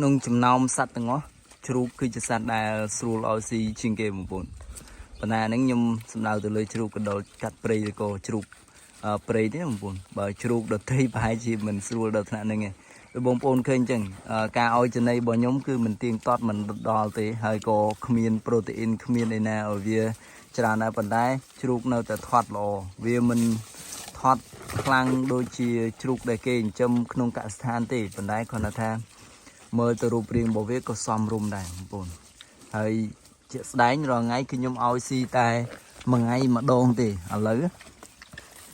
ក្នុងចំណោមសត្វទាំងអស់ជ្រូកគឺជាសត្វដែលស្រួលឲ្យស៊ីជាងគេបងប្អូនប៉ុន្តែអាហ្នឹងខ្ញុំសំដៅទៅលើជ្រូកកណ្ដុរកាត់ព្រៃឬក៏ជ្រូកព្រៃទេបងប្អូនបើជ្រូកដទៃប្រហែលជាមិនស្រួលដល់ថ្នាក់ហ្នឹងទេដូចបងប្អូនឃើញអញ្ចឹងការឲ្យចំណីរបស់ខ្ញុំគឺមិនទៀងទាត់មិនដល់ទេហើយក៏គ្មានប្រូតេអ៊ីនគ្មានអីណាឲ្យវាច្រើនដែរប៉ុន្តែជ្រូកនៅតែធាត់ល្អវាមិនធាត់ខ្លាំងដូចជាជ្រូកដែលគេចិញ្ចឹមក្នុងកសិដ្ឋានទេប៉ុន្តែគ្រាន់តែថា មើលទៅរូបរាងរបស់វាក៏សមរម្យដែរបងប្អូនហើយជាក់ស្ដែងរាល់ថ្ងៃគឺខ្ញុំឲ្យស៊ីតែមួយថ្ងៃម្ដងទេឥឡូវ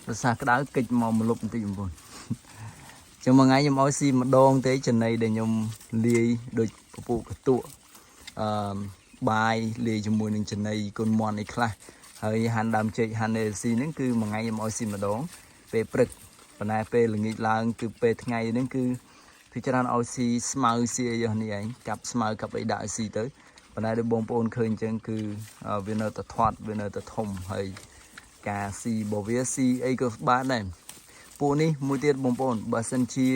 ប្រសាក្តៅកិច្ចមកមលុបបន្តិចបងប្អូនចឹងមួយថ្ងៃខ្ញុំឲ្យស៊ីម្ដងទេចំណីដែលខ្ញុំលាយដូចពពួកកតក់អឺបាយលាយជាមួយនឹងចំណីគុណមន់អីខ្លះហើយហាន់ដើមចេកហាន់អេស៊ីហ្នឹងគឺមួយថ្ងៃខ្ញុំឲ្យស៊ីម្ដងពេលព្រឹកប៉ុន្តែពេលល្ងាចឡើងគឺពេលថ្ងៃហ្នឹងគឺ គឺច្រើនឲ្យស៊ីស្មៅស៊ីអីយ៉ាងនេះឯងកាប់ស្មៅកាប់អីដាក់ឲ្យស៊ីទៅប៉ុន្តែដូចបងប្អូនឃើញអញ្ចឹងគឺវានៅតែធាត់វានៅតែធំហើយការស៊ីរបស់វាស៊ីអីក៏បានដែរពួកនេះមួយទៀតបងប្អូនបើសិនជា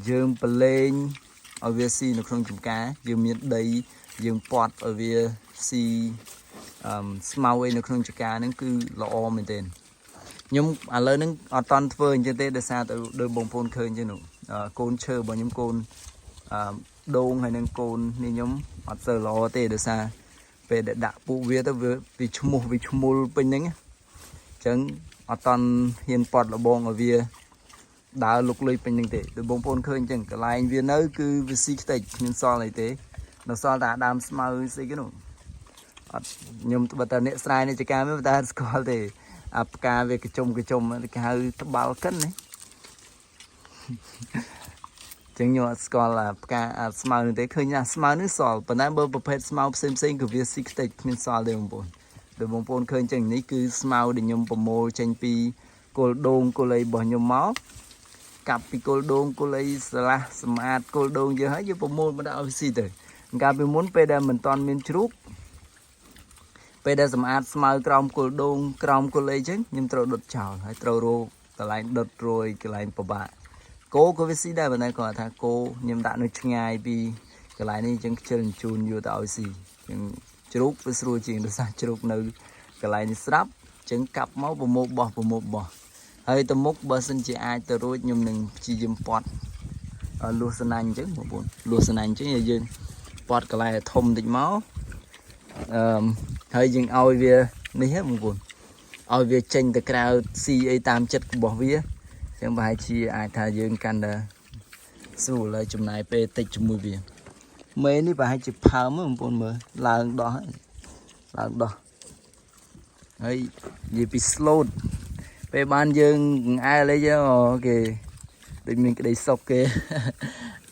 យើងប្រឡែងឲ្យវាស៊ីនៅក្នុងចំការយើងមានដីយើងពាត់ឲ្យវាស៊ីអឺស្មៅអីនៅក្នុងចំការហ្នឹងគឺល្អមែនទែន ខ្ញុំឥឡូវហ្នឹងអត់តន់ធ្វើអញ្ចឹងទេដោយសារតែដោយបងប្អូនឃើញអញ្ចឹងនោះកូនឈើរបស់ខ្ញុំកូនអឺដូងហើយនឹងកូននេះខ្ញុំអត់សូវល្អទេដោយសារពេលដែលដាក់ពួកវាទៅវាវាឈ្មោះវាឈ្មោលពេញហ្នឹងណាអញ្ចឹងអត់តន់ហ៊ានប៉ត់លបងឲ្យវាដើរលុកលុយពេញហ្នឹងទេដោយបងប្អូនឃើញអញ្ចឹងកន្លែងវានៅគឺវាស៊ីខ្ទេចគ្មានសល់អីទេនៅសល់តែដើមស្មៅស្អីគេនោះអត់ខ្ញុំបើតើអ្នកស្រែនេះចការមានបើតើស្គាល់ទេ អាផ្កាវាកញ្ជុំកញ្ជុំគេហៅត្បាល់កិនណាចឹងខ្ញុំអត់ស្គាល់អាផ្កាអាស្មៅនេះទេឃើញអាស្មៅនេះសល់ប៉ុន្តែបើប្រភេទស្មៅផ្សេងផ្សេងគឺវាស៊ីខ្ទេចគ្មានសល់ទេបងប្អូនដូចបងប្អូនឃើញចឹងនេះគឺស្មៅដែលខ្ញុំប្រមូលចេញពីគល់ដូងគល់អីរបស់ខ្ញុំមកកាប់ពីគល់ដូងគល់អីស្លាស់សម្អាតគល់ដូងយើងហើយយើងប្រមូលមកដាក់ឲ្យស៊ីទៅកាលពីមុនពេលដែលមិនទាន់មានជ្រូក ពេលដែលសម្អាតស្មៅក្រោមគល់ដូងក្រោមគល់អីចឹងខ្ញុំត្រូវដុតចោលហើយត្រូវរកកន្លែងដុតរួយកន្លែងពិបាកគោក៏វាស៊ីដែរប៉ុន្តែគាត់ថាគោខ្ញុំដាក់នៅឆ្ងាយពីកន្លែងនេះអញ្ចឹងខ្ជិលជូនយកទៅឲ្យស៊ីអញ្ចឹងជ្រូកវាស្រួលជាងដោយសារជ្រូកនៅកន្លែងនេះស្រាប់អញ្ចឹងកាប់មកប្រមូលបោះប្រមូលបោះហើយទៅមុខបើសិនជាអាចទៅរួចខ្ញុំនឹងព្យាយាមពាត់លួសស្នាញ់អញ្ចឹងបងប្អូនលួសស្នាញ់អញ្ចឹងឲ្យយើងពាត់កន្លែងឲ្យធំតិចមក អឺហើយយើងឲ្យវានេះហ៎បងប្អូនឲ្យវាចេញទៅក្រៅស៊ីអីតាមចិត្តរបស់វាអញ្ចឹងប្រហែលជាអាចថាយើងកាន់តែស្រួលហើយចំណាយពេលតិចជាមួយវាមេនេះប្រហែលជាផើមហ៎បងប្អូនមើលឡើងដោះហើយឡើងដោះហើយនិយាយពី slot ពេលបានយើងអែលអីចឹងអូគេដូចមានក្តីសុខគេ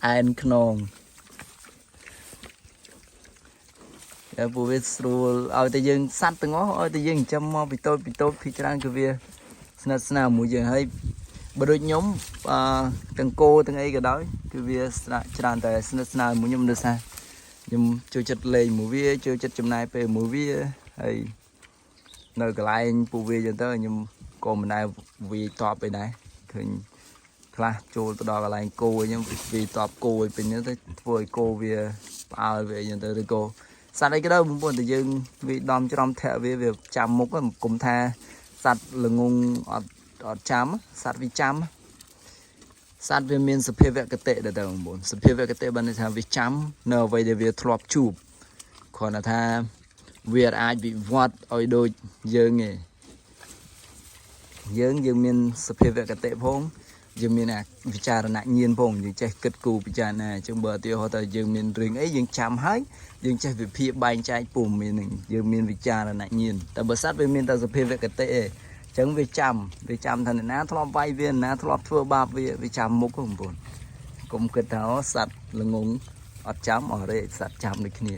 អែនខ្នង តែពួកវាស្រួលឲ្យតែយើងសัตว์ទាំងអស់ឲ្យតែយើងចិញ្ចឹមមកពីតូចពីតូចពីច្រើនគឺវាស្និទ្ធស្នាលមួយយើងហើយបើដូចខ្ញុំអឺទាំងគោទាំងអីក៏ដោយគឺវាស្រាច្រើនតែស្និទ្ធស្នាលមួយខ្ញុំដោយសារខ្ញុំចូលចិត្តលេងមួយវាចូលចិត្តចំណាយពេលមួយវាហើយនៅកន្លែងពួកវាចឹងទៅខ្ញុំក៏មិនដែលវាយតបអីដែរឃើញខ្លះចូលទៅដល់កន្លែងគោអីចឹងវាយតបគោឲ្យពេញហ្នឹងទៅធ្វើឲ្យគោវាផ្អើលវាអីចឹងទៅឬក៏ សត្វអីក៏ដោយបងប្អូនតែយើងវាដំច្រំធាក់វាវាចាំមុខហ្នឹងគុំថាសត្វល្ងងអត់អត់ចាំសត្វវាចាំសត្វវាមានសភាវគតិដែរតើបងប្អូនសភាវគតិបានន័យថាវាចាំនៅអ្វីដែលវាធ្លាប់ជួបគ្រាន់តែថាវាអាចវិវត្តឲ្យដូចយើងឯងយើងយើងមានសភាវគតិផងយើងមានអាវិចារណញ្ញាណផងយើងចេះគិតគូរពិចារណាអញ្ចឹងបើឧទាហរណ៍ថាយើងមានរឿងអីយើងចាំហើយ យើងចេះវិភាគបែងចែកពុំមាននឹងយើងមានវិចារណញ្ញាណតែបើសត្វវាមានតែសភាវគតិឯងអញ្ចឹងវាចាំវាចាំថាអ្នកណាធ្លាប់វាយវាអ្នកណាធ្លាប់ធ្វើបាបវាវាចាំមុខហ្នឹងបងប្អូនកុំគិតថាអូសត្វល្ងងអត់ចាំអត់ទេសត្វចាំដូចគ្នា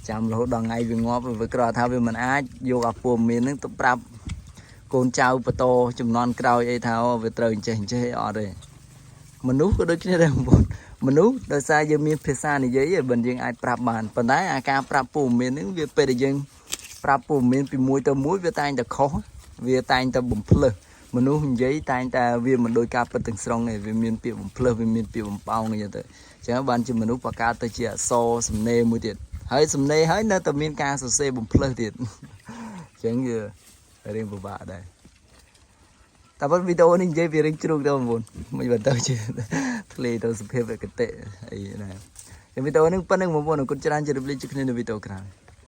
ចាំរហូតដល់ថ្ងៃវាងាប់វាក្រថាវាមិនអាចយកអាពុំមានហ្នឹងទៅប្រាប់កូនចៅបន្តចំនួនក្រោយអីថាអូវាត្រូវអញ្ចេះអញ្ចេះអត់ទេមនុស្សក៏ដូចគ្នាដែរបងប្អូន មនុស្សដោយសារយើងមានភាសានិយាយឯងបើយើងអាចប្រាប់បានប៉ុន្តែអាការប្រាប់ព័ត៌មានហ្នឹងវាពេលដែលយើងប្រាប់ព័ត៌មានពីមួយទៅមួយវាតែងតែខុសវាតែងតែបំភ្លឺ មនុស្សនិយាយតែងតែវាមិនដូចការពិតទាំងស្រុងទេវាមានពាក្យបំភ្លើសវាមានពាក្យបំប៉ោងអីចឹងទៅអញ្ចឹងបានជាមនុស្សបង្កើតទៅជាអក្សរសំណេរមួយទៀតហើយសំណេរហើយនៅតែមានការសរសេរបំភ្លើសទៀត អញ្ចឹងវារៀងពិបាកដែរតែប៉ុន្តែវីដេអូនេះនិយាយពីរឿងជ្រូកទៅបងប្អូនមិនបន្តទៅជាធ្លាយទៅសុភាពគតិអីណាតែវីដេអូនេះប៉ុណ្្នឹងបងប្អូនអរគុណច្រើនជម្រាបលាជួបគ្នានៅវីដេអូក្រោយ។